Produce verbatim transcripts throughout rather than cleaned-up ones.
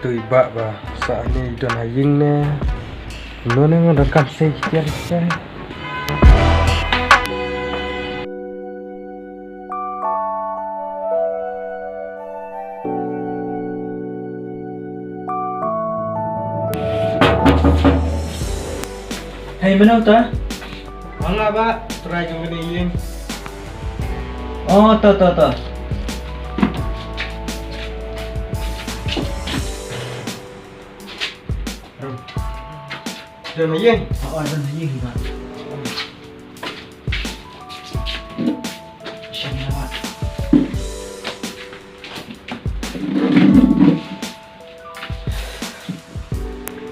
Oi ba ba sa ni don ha ïing ne. No ne ngan don kam sei kiar sei. Hei, mano ta? Manga ba, trai jong kane ïing. Oh, to, to, to. Rum. Don ha ïing. Oh, don ha ïing ba. Shane ba.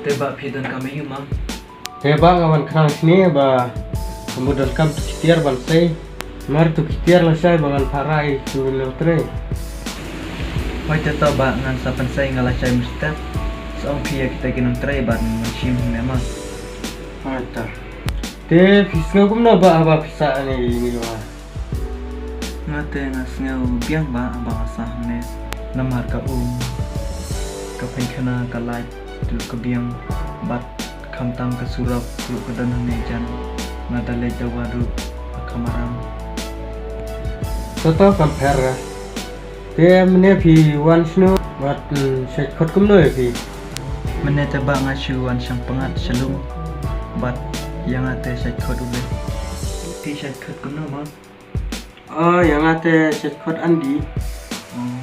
Te ba phi don kam aïu, Mam? Te ba nga wan khnang shane ba nga mut don kam tu ki tiar ban sei. Mar tu ki tiar lashai ba ngan phah rai tu nongtrei. Hoi te to ba ngan sa pynsei, nga lashai mynstep. Sa ong phi ïa kita ki nongtrei bad ngan shim hangne, Mam. Hoi ta. Te phi sngew kumno ba haba phi sah ne ïa ngi ba? Nga te nga sngew biang ba haba nga sah hangne. Namar ka um, ka painkhana, ka light, ruh ka biang, bad khamtam ka surok ruh ka don hangne jan. Nga da leit da wad ruh ha ka maram. To to, kam pher. Te mynne phi wan shano bad, mm, shait khot kumno ïa phi? Mynne te ba nga shu wan shang pyngngad sha lum bad ïa nga te shait khot u lei. Phi shait khot kumno, Mam? Oh, ïa nga te shait khot Andy. Oh.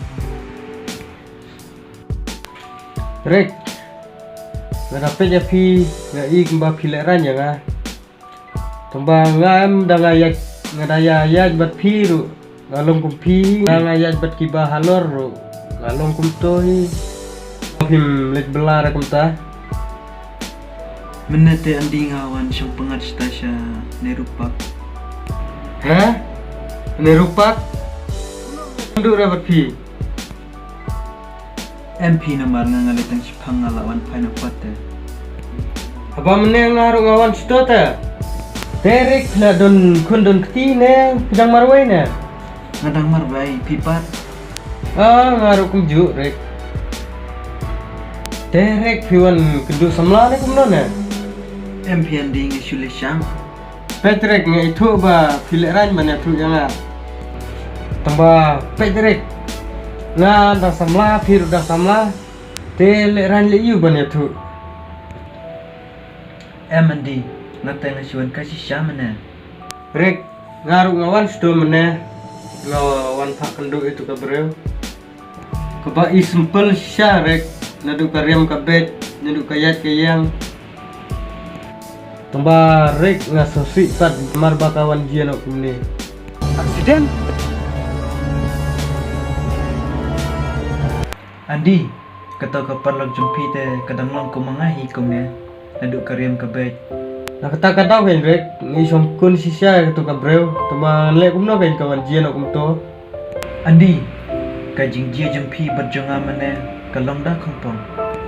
Rek, nga da peit ïa phi, nga i kumba phi lehraiñ ïa nga. Tangba nga em da nga ïaid, nga da ïa ïaid bad phi ruh nga long kum phi, nga, nga ïaid bad kiba halor ruh nga long kumto hi. Phim leit bylla re kumta. Mynne te Andy nga wan shang pyngngad shata sha Nehru Park. He? Nehru Park? Ndu re bad phi? Em phi, namar nga nga leit tang shiphang, nga la wan phai na pat te. Haba mynne nga ruh nga wan shito te. Te Rek, phi la don khun don kti ne phi dang marwei ne? Nga dang marwei, phi pat? Ah, nga ruh kumjuh Rek. Te Rek, phi wan kynduh samla ne kumno ne? Em phi Andy, nga shu leit shang. Peit Rek, nga ithuh ba phi lehraiñ ban ïathuh ïa nga. Tangba peit Rek, nga dang samla, phi ruh dang samla. Te lehraiñ leh aïu ban ïathuh? Em Andy, nga te nga shu wan kai shisha mynne. Rek, nga ruh nga wan shito mynne. Nga wan phah kynduh ïa uto ka briew. Kaba i simple shisha Rek, naduh ka riam ka beit, naduh ka ïaid ka ïeng. Tangba Rek, nga sngewsih pat namar ba ka wan jia noh kumne. Accident? Andy, kato ka paralok jong phi te ka dang long kum ma nga hi kumne. Naduh ka riam ka beit. Na kata ka daw kein Rek, ngi shongkun shisha ïa kato ka briew, tangba ngan leh kumno kein, ka wan jia noh kumto. Andy, ka jingjia jong phi bad jong nga mynne ka long da khongpong.